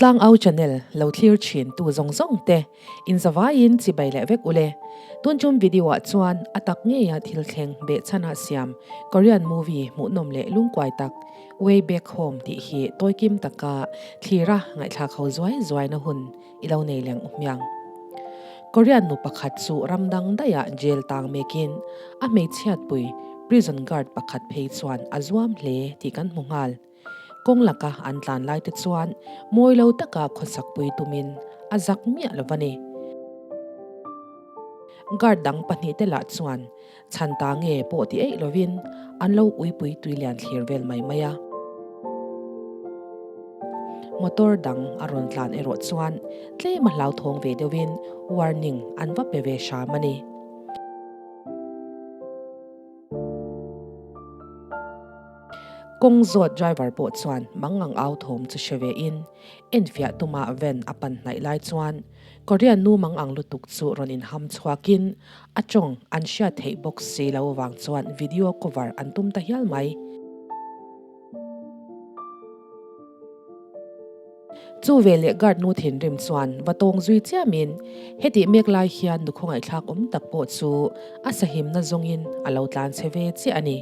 Tlangau channel lo thlir thin tu zawng zawng te in zavaiin chibai leh vek ule. Tun tum video ah chuan a tak ngeia thil thleng behchhana siam Korean movie hmuhnawm leh lungkuai tak Way Back Home tih hi tawikim taka thlira ngaihthlak ho zuai zuaina hun i lo nei leng hmiang. Korean nu pakhat chu ram dang daihah jail tang mekin a hmeichhiatpui prison guard pakhat phei chuan a zuam hle tih kan hmu nghal. Kawng laka an tlan lai te chuan mawi lo taka khawsakpui tumin a zak miah lo va ni. Guard dang pahnihte lah chuan chhan ta nge pawh ti eih lovin an lo uipui tuilian thlir vel mai mai a. Motor dang a rawn tlan erawh chuan tlem a hlauthawng ve deuhin warning an va pe ve hram a ni. Kawng zawt driver pawh chuan mangang au thawm chu hre ve in, enfiah tuma van a pan hnaih lai chuan Korean nu mangang lutuk chu rawn inham chhuak in a tawng an hriat theih bawk si lo vang chuan video cover an tum ta hial mai. Chu veleh guard nu thinrim chuan va tawng zui chiamin hetih mek lai hian nu khawngaihthlak awm tak pawh chu a sahimna zawngin a lo tlan chhe ve chiah a ni.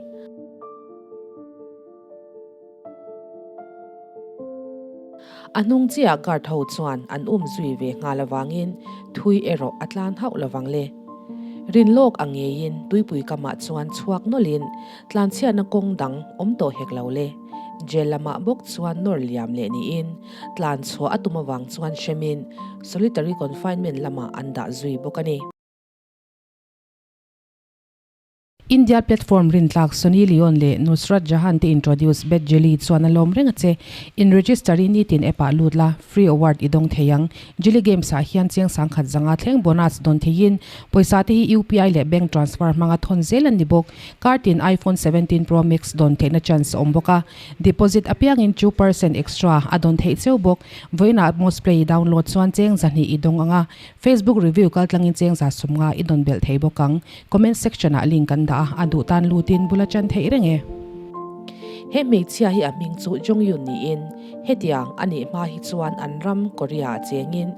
A hnung chiah guard ho chuan an um zui ve nghal avangin thui erawh a tlan hauh lovang le. Rin lawk ang ngeiin tuipui kamah chuan chhuak nawlhin tlanchhiatna kawng dang awm tawh hek lo le. Jail lamah bawk chuan nawr liam leh niin tlan chhuah a tum avang chuan hremin solitary confinement lamah an dah zui bawk a ni. India platform rintlak Sunny Leone leh Nusrat Jahan te introduce Bad Jelly chuan a lawm reng a che. In register i nitin app ah lut la, free award i dawng thei ang. Jelly Games ah hian chiang sangkhat zanga thleng bonus dawn theiin pawisa te hi UPI leh bank transfer hmanga thawn zel an ni bawk. Kar tin iPhone 17 Pro Max dawn theihna chance a awm bawk a, deposit apiangin 2% extra a dawn theih cheu bawk. Vawiinah Mosplay i download chuan cheng zahnih i dawng ang a, Facebook review kaltlangin cheng za sawmnga i dawn belh thei bawk ang. Comment section ah link kan dah a, a duh tan lutin bula chan theih reng e. He hmeichhia hi a hming chu Jong-yun niin, hetiang a nih hma hi chuan an ram Korea ah chengin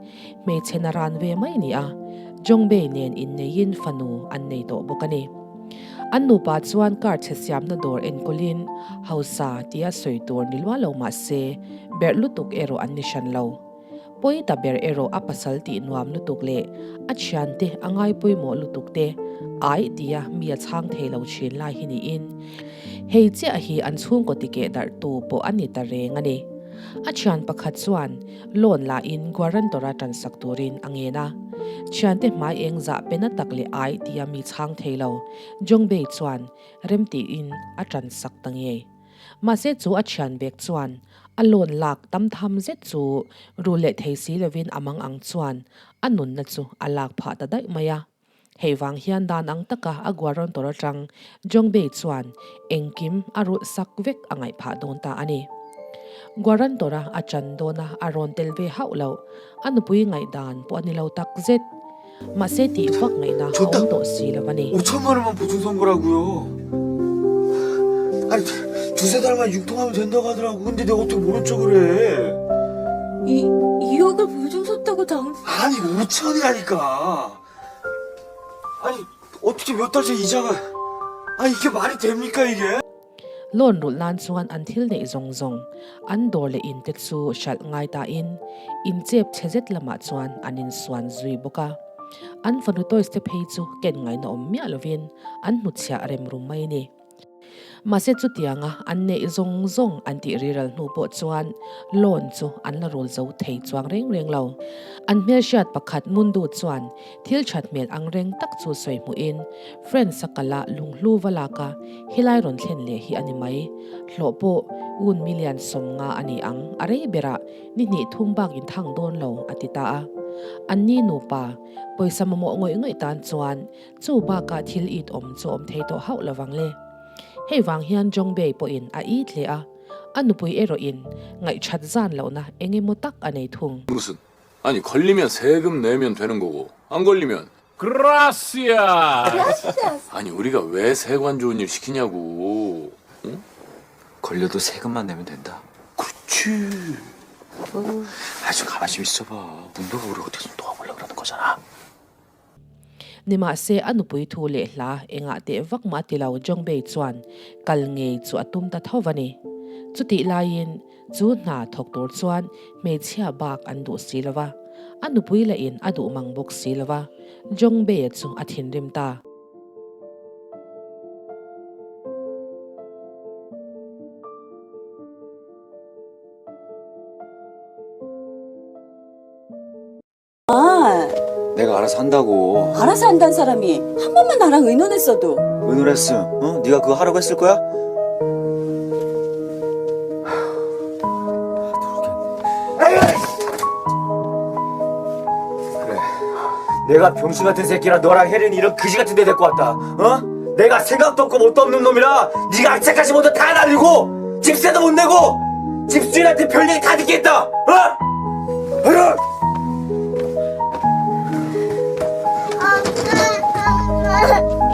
hmeichhe na ran ve mai ni a, Jong-bae nen inneiin fanu an nei tawh bawk a ni. An nupa chuan car chhe siamna dawr enkawlin hausa tia sawi tur ni lua lo mah se, berh lutuk erawh an ni hran lo. Pawi ta ber erawh a pasal tih nuam lutuk leh a thiante a ngai pawimawh lutuk te ai tia mi a chhang thei lo thin lai hi niin hei chiah hi an chhungkaw tikeh darhtu pawh a ni ta reng a ni. A thian pakhat chuan loan la in guarantor a tansak turin a ngen a. Thiante hmai eng zah pe na tak leh ai tia mi chhang thei lo Jongbei chuan remtiin a tansak ta ngei. Mahse chu a thian bek chuan a loan lak tam tham zet chu rul leh thei si lovin a mang ang chuan a nunna chu a lak phah ta daih mai a. Hei vang hian dan ang taka a guarantor atang Jongbei chuan engkim a rulh sak vek a ngaih phah dawn ta a ni. Guarantor-a a chan dawna a rawn tel ve hauh loh, a nupui ngaihdan pawh a ni lo tak zet. Mahse tih vak ngaihna a awm tawh si lo a ni. 5천만 원만 보증 선 거라고요. 아니 두세 달만 융통하면 된다고 하더라고. 근데 내가 어떻게 모른 척을 해? 2억을 보증 섰다고 당신 아니 5천이라니까. 아니 어떻게 몇 달째 이자가? 아 이게 말이 됩니까 이게? Loan rulh nan chuan an thil neih zawng zawng, an dawr leh in te chu hralh ngai tain in chep chhe zet lamah chuan an insuan zui bawk a. An fanu toys te phei chu ken ngaina awm miah lovin an hnutchhiah rem rum mai a ni. Mahse chutianga an neih zawng zawng an tih riral hnu pawh chuan loan chu an la rul zo thei chuang reng reng lo. An hmelhriat pakhat Mundu chuan Thil that hmel ang reng tak chu sawi hmuhin Friends a kal a lunghlu va lak a, helai rawn thlen leh hi a ni mai. Hlawh pawh un million 50 a ni ang, a rei berah ni hnih thum bak in thang dawn lo a ti ta a. Anni nupa, pawisa mamawh ngawih ngawih tan chuan chu bakah thil it awm chu awm thei tawh hauh lovang le. Hei vang hian Jongbei pawhin a it hle a, a nupui erawhin ngaihthat zan lohna eng emaw tak a nei thung. 무슨 아니 걸리면 세금 내면 되는 거고 안 걸리면 그라시아. 아니 우리가 왜 세관 좋은 일 시키냐고. 응? 걸려도 세금만 내면 된다. 그렇지. 아좀 가만히 좀 있어봐. 문도가 우리 어떻게 좀 도와보려고 그러는 거잖아. Nimahse a nupui thu leh hla engah teh vak mah ti lo Jongbei chuan kal ngei chu a tum ta tho va ni. Chutih laiin chu hna thawk tur chuan hmeichhia bak an duh si lo va, a nupui lahin a duh mang bawk si lo va, Jongbei-a chu a thinrim ta. 아, 내가 알아서 한다고. 알아서 한다는 사람이 한 번만 나랑 의논했어도 의논했음. 어? 네가 그거 하라고 했을 거야? 그래. 내가 병신 같은 새끼라 너랑 혜린이 이런 그지 같은 데 데리고 왔다. 어? 내가 생각도 없고 뭣도 없는 놈이라 네가 악착같이 먼저 다 날리고 집세도 못 내고 집주인한테 별 얘기 다 듣게 했다. 어? 어?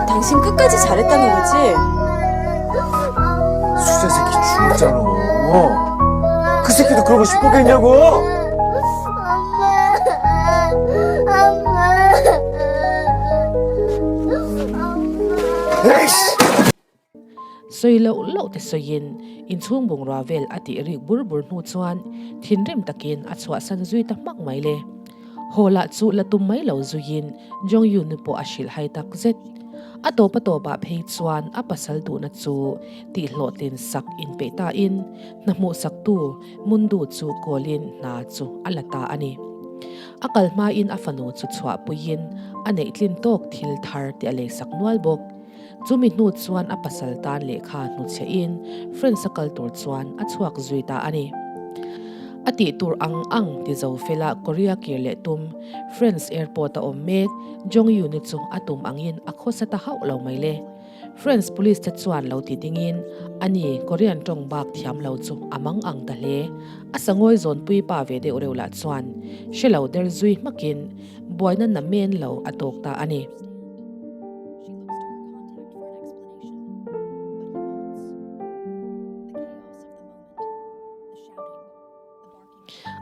당신 끝까지 잘했다는 거지? 수재 새끼 죽었잖아. 그 새끼도 그러고 싶었겠냐고? 에이씨! Sawi loh loh te sawiin inchhung bungrua vel a tih rik bur bur hnu chuan thinrim takin a chhuahsan zui ta hmak mai le. Haw lah chu la tum mai lo zuiin Jong Yun pawh a hrilh hai tak zet. A tawp a tawpah phei chuan a pasal duhna chu tihhlawhtlin sak inpeih tain hna hmuhsaktu Mundu chu kawlin hna chu a la ta a ni. A kal hmain a fanu chu chhuahpuiin a neihtlin tawk thil thar te a leisak nual bawk. Chumi hnu chuan a pasal tan lehkha hnuchhiahin France a kal tur chuan a chhuak zui ta a ni. A tih tur ang ang ti zo fela Korea kir leh tum France airport a awm mek Jong Yun-i chu a tum angin a khawsa ta hauh lo mai le. France police te chuan lo ti dingin ani Korean tawng bak thiam lo chu a mang ang ta hle. A sangawi zawnpui pa ve deuh reuh lah chuan hre lo der zui hmakin buaina na men lo a tawk ta a ni.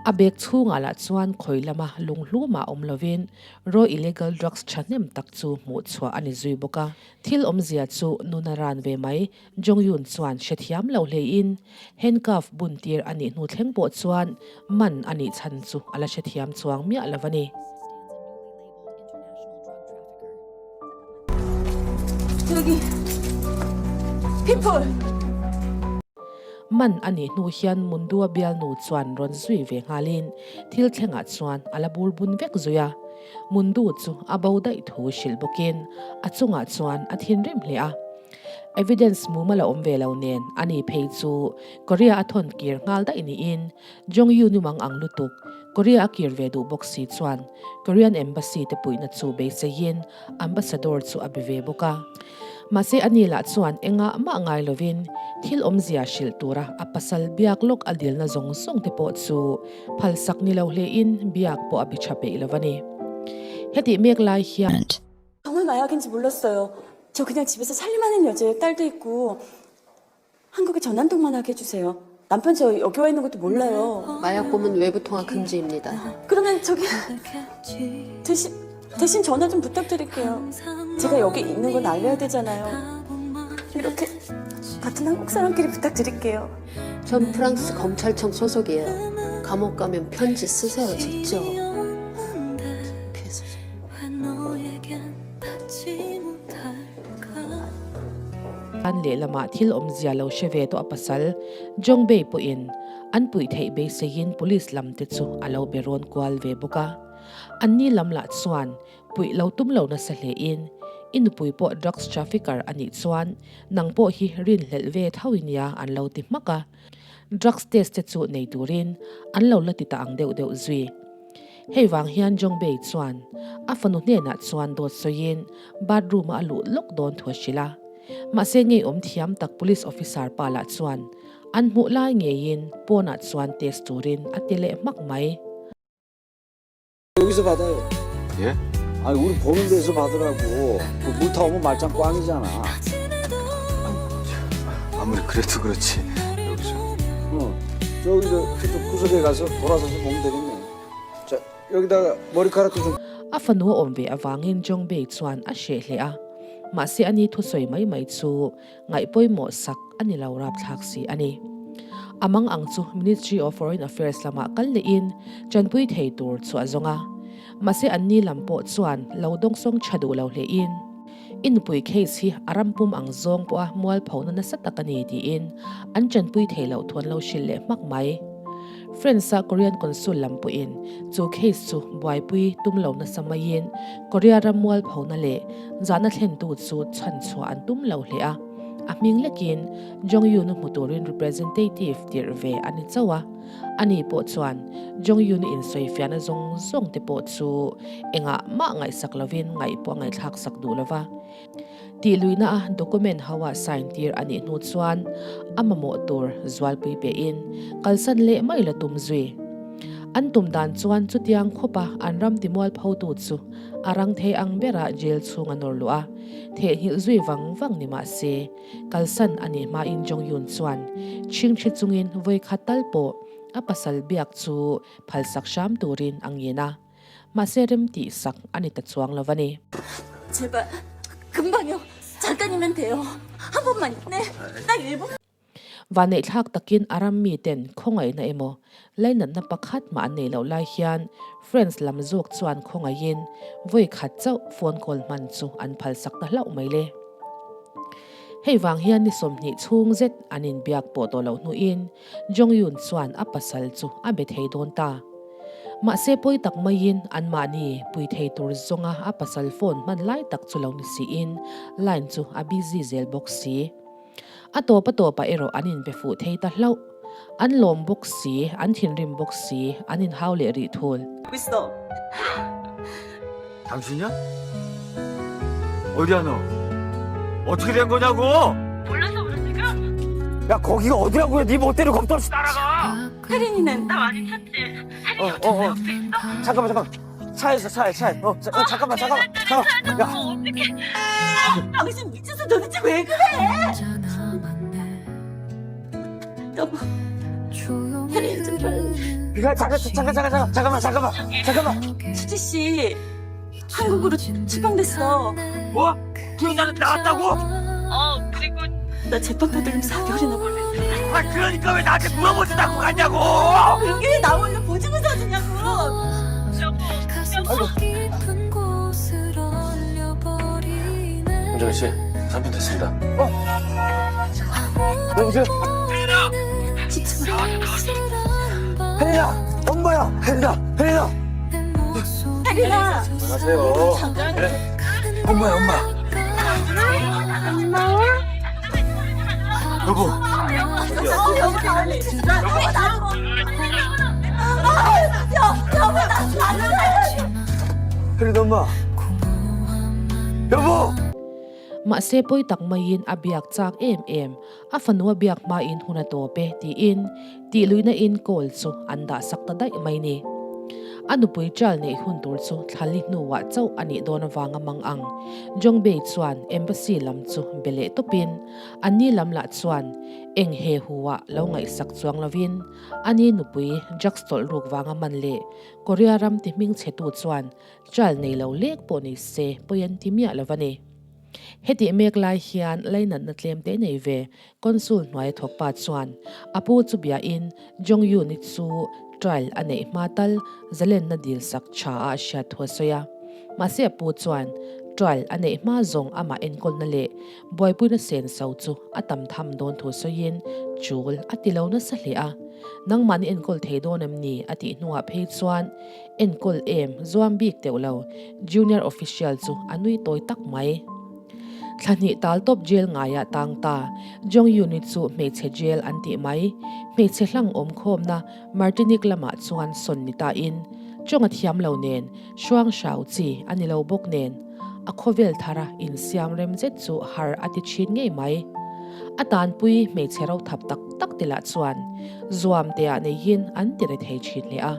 A bag chhungah lah chuan khawi lama lunghlumah awm lovin raw illegal drugs thahnem tak chu hmuh chhuah a ni zui bawk a. Thil awmzia chu nuna ran ve mai Jong Yun chuan hrethiam lo hleiin handcuff bun tir a nih hnu thleng pawh chuan man a nih chhan chu a la hrethiam chuang miah lo a ni. Man a nih hnu hian Mundua bialnu chuan rawn zui ve nghalin thil thlengah chuan a la bur bun vek zui a. Mundu chu a bo daih thu hrilh bawkin a chungah chuan a thinrim hle a. Evidence mumal a awm ve lo nen ani phei chu Korea a thawn kir nghal daih niin Jong Yu nu mang ang lutuk Korea a kir ve duh bawk si chuan Korean Embassy te puihna chu beiseiin Ambassador chu a be ve bawk a. Mahse ani lah chuan engah mah ngai lovin thil awmzia hrilh tura a pasal biak lawk a dilna zawng zawng te pawh chu phalsak ni lo hlein biak pawh a be tha peih lo a ni. Hetih mek lai hian. 정말 마약인지 몰랐어요. 저 그냥 집에서 살림하는 여자예요. 딸도 있고 한국에 전환통만 하게 해주세요. 남편 저 여기 와 있는 것도 몰라요. 마약 고문 외부 통화 금지입니다. 그러면 저기 대신 대신 전화 좀 부탁드릴게요. 제가 여기 있는 건 알려야 되잖아요. 이렇게 같은 한국 사람끼리 부탁드릴게요. 전 프랑스 검찰청 소속이에요. 감옥 가면 편지 쓰세요, 직접. 피해서. An lehlamah thil awmzia lo hre ve tawh a pasal Jongbei pawhin an puih theih beiseiin police lam te chu a lo be rawn kual ve bawk a. Anni lam lah chuan puih lo tum lo nasa hlein i nupui pawh drugs trafficker a nih chuan nang pawh hi rinhlelh ve tho i nia an lo ti hmak a. Drugs test te chu nei turin an lo la ti ta ang deuh deuh zui. Hei vang hian Jongbei chuan a fanu hnenah chuan dawt sawiin bathroom-a a luh lawk dawn thu a hrilh a. Mahse ngeiawm thiam tak police officer pa lah chuan an hmuh lai ngeiin pawnah chuan test turin a ti leh hmak mai. 여기서 받아요. 예? 아니 우리 보는 데서 받으라고. 그 물 타오면 말짱 꽝이잖아. 아무리 그래도 그렇지. 여기서. 어. 저기 저 저쪽 구석에 가서 돌아서서 보면 되겠네. 자 여기다가 머리카락도 좀 A fanu a awm ve avangin Jongbei chuan a hreh hle a, mahse ani thusawi mai mai chu ngaih pawimawh sak a ni lo rapthlak si a ni. A mang ang chu Ministry of Foreign Affairs lamah kal lehin tanpui thei tur chu a zawng a, mahse anni lam pawh chuan lo dawngsawng tha duh lo hlehin, I nupui case hi a ram pum ang zawng pawha mualphona nasa tak a ni tiin an tanpui thei loh thu an lo hrilh leh hmak mai. France-a Korean Consul lam pawhin chu case chu buaipui tum lo nasa maiin Korea ram mualphona leh zahna thlentu chu chhanchhuah an tum lo hle a, a hming lekin Jong Yun-u hmu turin representative tirh ve a ni chauh a. Ani pawh chuan Jong Yun-u insawifiahna zawng zawng te pawh chu engah mah ngaihsak lovin ngaih pawh a ngaihthlak sak duh lova. Tih luihna a document ho ah sign tir a nih hnu chuan a mamawh tur zualpui pehin kalsan leh mai la tum zui. An tum dan chuan chutiang khawpa an ram timual photu chu a rang thei ang berah jail chhung a nawr luh a, theihnghilh zui vang vang ni mah se kalsan a nih hmain Jong Yun chuan chhingchhi chungin vawikhat tal pawh a pasal biak chu phalsak hram turin a ngen a. Mahse remtih sak a ni ta chuang lo a ni. 제발 금방이요. 잠깐이면 돼요. 한 번만. 네. 딱 1분. Vanneihthlak takin a ram miten khawngaihna emaw lainatna pakhat mah an nei loh lai hian France lam zawk chuan khawngaihin vawi khat chauh phone call hman chu an phalsak ta hlauh mai le. Hei vang hian ni 20 chhung zet an inbiak pawh tawh loh hnuin Jong Yun chuan a pasal chu a be thei dawn ta. Mahse pawi tak maiin anmahni pui thei tur zawnga a pasal phone hman lai tak chu lo ni siin line chu a busy zel bawk si. A tawp a tawpah erawh an inbe fuh thei ta hlauh. An lawm bawk si, an thinrim bawk si, an inhau leh rih thul. 있어. 당신이야? 어디야 너? 어떻게 된 거냐고? 몰라서 그래 지금? 야 거기가 어디라고 해? 네 멋대로 겁도 없이 따라가. 혜린이는 나 많이 찾지? 혜린이 어, 어땠어? 어, 어. 옆에 있어? 잠깐만 잠깐. 차에서 차에 차에. 어, 자, 어 잠깐만 잠깐만 잠깐. 야. 어떡해. 당신 미쳐서 도대체 왜 그래? 여보, 혜린이 좀 빨리. 야, 잠깐 잠깐 잠깐 잠깐 잠깐만 잠깐만 잠깐만. 수지 씨 한국으로 추방됐어. 뭐? 그 여자는 나왔다고? 어 그리고 나 재판 받으려면 4개월이나 걸려. 아 그러니까 왜 나한테 물어보지도 않고 갔냐고? 그게 나 몰래 보증을 서주냐고. 여보 홍정희 씨, 3분 됐습니다. 여보세요? 혜린아, 엄마야, 혜린아, 혜린아. 혜린아. 안녕하세요. 엄마야, 엄마. 엄마야? 여보. 여보, 빨리. 여보, 나. 아, 여보, 나 안 돼. 혜린 엄마. 여보. Mahse pawi tak maiin a biak chak em em, a fanu a biak hmain hun a tawp e tiin tih luihna in call chu an dah sak ta daih mai ni. A nupui trial neih hun tur chu thlali hnuah chauh a nih dawn avanga mang ang. Jongbei chuan embassy lam chu be leh tawpin anni lam lah chuan eng he huah lo ngaihsak chuang lovin ani nupui drugs tawlh ruk vanga man leh Korea ram ti hming chhetu chuan trial nei lo lek pawh ni se pawi an ti miah lo va ni. Hetih mek lai hian lainatna tlem te nei ve Consul hnuaia thawk pa chuan a pu chu biain Jong Yun-i chu trial a neih hma tal zalenna dil sak tha a a hriat thu a sawi a. Mahse a pu chuan trial a neih hma zawng amah enkawlna leh buaipuina senso chu a tam tham dawn thu sawiin chul a ti lo nasa hle a. Nangmahni enkawl thei dawn em ni? a tih hnuah phei chuan enkawl em zuam bik teuh lo junior official chu a nui tawi tak mai. Thla hnih tal tawp jail ngaiah tang ta Jong Yun-i chu hmeichhe jail an tih mai. Hmeichhe hlang awm khawmna Martinique lamah chuan sawn ni tain chawng a thiam lo nen hruang hrau chi a ni lo bawk nen a khawvel thara insiam rem zet chu har a ti thin ngei mai. A tanpui hmeichhe ro thap tak tak te lah chuan zuam teah neiin an ti re thei thin hle a.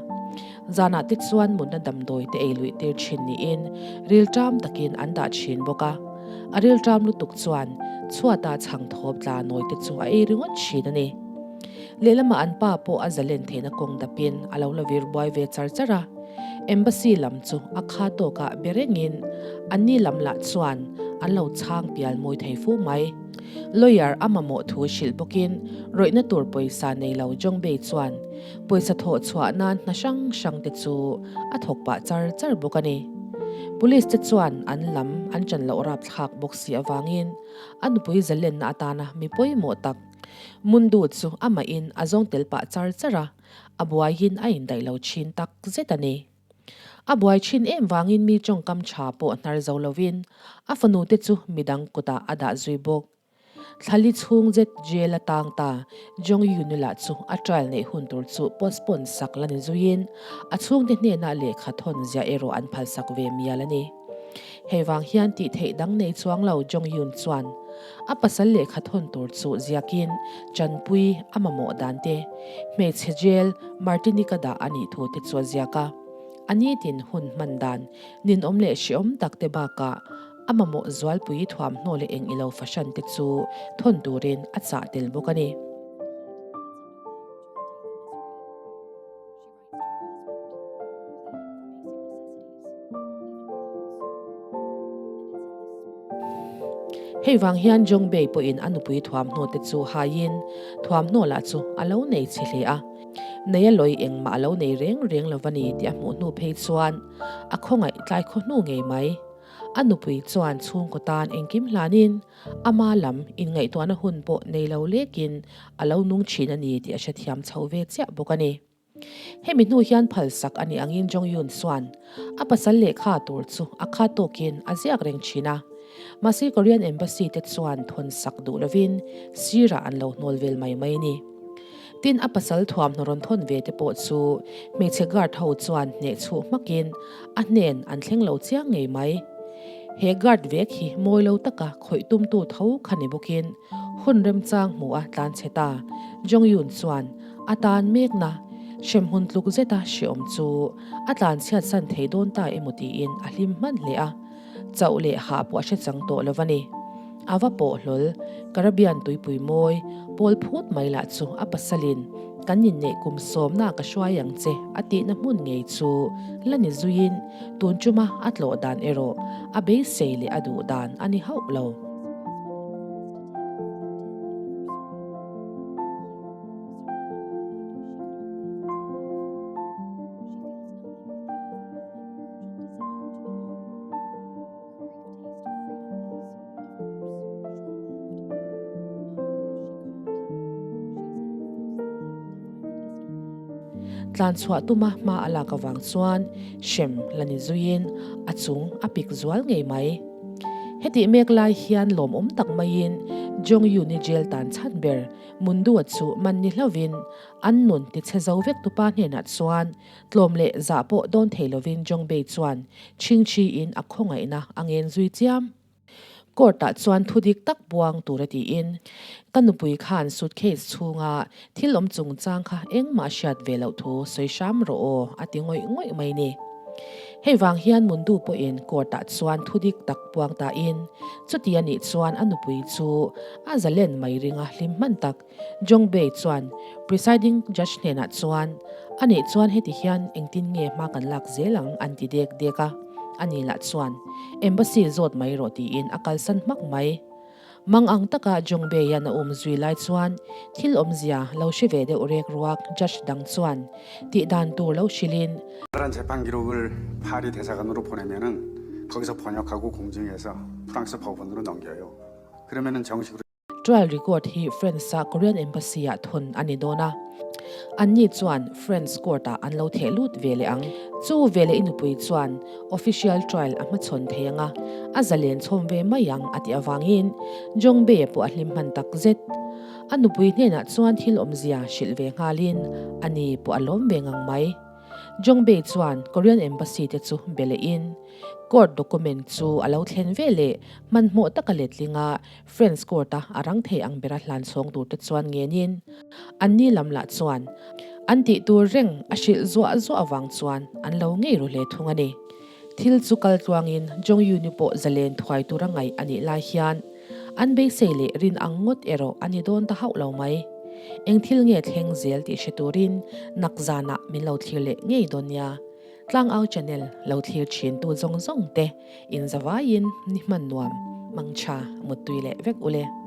Zanah te chuan mutna damdawi te ei luih tir thin niin rilṭam takin an dah thin bawk a. A rilṭam lutuk chuan chhuata chhang thawp tla nawi te chu a ei ringawt thin a ni. Lehlamah an pa pawh a zalen theihna kawng dapin a lo la vir buai ve char char a. Embassy lam chu a kha tawkah be rengin anni lam lah chuan an lo chhang pial mawi thei fu mai. Lawyer a mamawh thu hrilh bawkin rawihna tur pawisa nei lo Jongbei chuan pawisa thawh chhuah nan hna hrang hrang te chu a thawk pah char char bawk a ni. Police te chuan an lam an ṭan loh rapthlak bawk si avangin a nupui zalenna atana mi pawimawh tak Mundu chu amahin a zawng tel pah char char a, a buaiin a indaih lo thin tak zet a ni. A buai thin em vangin mi tawngkam tha pawh hnar zo lovin a fanu te chu midang kutah a dah zui bawk. Thlali chhung zet jail a tang ta Jong Yun-i lah chu a trial neih hun tur chu postpone sak la ni zuiin a chhungte hnenah lehkha thawn ziah erawh an phalsak ve mial a ni. Hei vang hian tih theih dang nei chuang lo Jong Yun chuan a pasal lehkha thawn tur chu ziakin chanpui a mamawh dan te, hmeichhe jail Martinica dah a nih thu te chu a ziak a. A nitin hun hman dan ninawm leh hreawm tak te bakah a mamawh zualpui thuamhnaw leh eng ilo fahran te chu thawn turin a chah tel bawk a ni. Hei vang hian Jongbei pawhin a nupui thuamhnaw te chu haiin thuamhnaw lah chu a lo nei chhe hle a, nei a lawi engmah a lo nei reng reng lo va ni tih a hmuh hnu phei chuan a khawngaih tlai khaw hnu ngei mai. A nupui chuan chhungkaw tan engkim hlanin ama lam inngaihtuahna hun pawh nei lo lekin a lo nung thin a ni tih a hrethiam chho ve chiah bawk a ni. Hemi hnu hian phalsak a nih angin Jong Yun chuan a pasal lehkha tur chu a khat tawkin a ziak reng thin a. Mahse Korean Embassy te chuan thawn sak duh lovin sirah an lo hnawl vel mai mai a ni. Tin a pasal thuamhnaw rawn thawn ve te pawh chu hmeichhe guard ho chuan hneh chhuh hmakin a hnen an thleng lo chiang ngei mai. He guard vek hi mawi lo taka khawih tumtu tho kha ni bawkin hun remchang hmuh a tlan chhe ta. Jong Yun chuan A tan mekna hremhmun tluk zeta hreawm chu a tlanchhiat san thei dawn ta emaw tiin a hlim hman hle a, chauh leh hah pawh a hre chang tawh lo a ni. A va pawh hlawl, Caribbean tuipui mawi, pawl phut mai lah chu a pasalin kan inneih kum sawmna ka hruai ang che a tihna hmun ngei chu la ni zuiin tun chuma a tlawh dan erawh a beisei leh a duh dan a ni hauh lo. Tlan chhuah tuma hma a lak avang chuan hrem la ni zuiin a chung a pik zual ngei mai. Hetih mek lai hian lawmawm tak maiin Jong Yun-i jail tan chhan ber Mundua chu man ni hlauhin an nun ti chhe zo vek tupa hnenah chuan tlawm leh zah pawh dawn thei lovin Jongbei chuan chhingchhiin a khawngaihna a ngen zui chiam. Court-ah chuan thu dik tak buang tur a tiin, Ka nupui khan suitcase chhunga thil awm chungchang kha engmah hriat ve loh thu sawi hram rawh aw a ti ngawih ngawih mai ni. Hei vang hian Mundu pawhin court-ah chuan thu dik tak puang tain, chuti a nih chuan a nupui chu a zalen mai ringa hlim hman tak. Jongbei chuan presiding judge hnenah chuan, A nih chuan heti hian engtin nge hma kan lak zel ang an ti dek dek a, ani lah chuan embassy zawt mai rawh tiin a kalsan hmak mai. Mang ang taka Jongbei-a'n a um zui lai chuan thil awmzia lo hre ve deuh rek ruak judge dang chuan tih dan tur lo hrilhin, 다른 재판 기록을 파리 대사관으로 보내면은 거기서 번역하고 공증해서 프랑스 법원으로 넘겨요. 그러면은 정식으로 Trial record hi France-a Korean Embassy-ah thawn a ni dawn a, anni chuan France court-ah an lo theh lut ve leh ang. Chu veleh i nupui chuan official trial a hmachhawn thei ang a, a zalen chhawm ve mai ang a tih avangin Jongbe pawh a hlim hman tak zet. A nupui hnenah chuan thil awmzia hrilh ve nghalin ani pawh a lawm ve ngang mai. Jongbe chuan Korean Embassy te chu be lehin court document chu a lo thlen ve leh hmanhmawh taka letlinga French court a a rang thei ang bera hlan chhawng tur te chuan ngenin anni lam lah chuan an tih tur reng a hrilh zuah zuah avang chuan an lo ngei ru hle thung a ni. Thil chu kal tluangin Jong Yun-i pawh zalen thuai tura ngaih a nih lai hian an beisei leh rin ang ngawt erawh a ni dawn ta hauh lo mai. Eng thil nge thleng zel tih hre turin nak zanah min lo thlir leh ngei dawn nia. Tlangau channel lo thlir thin tu zawng zawng te in zavaiin ni hman nuam, mangtha, muttui leh vek ule.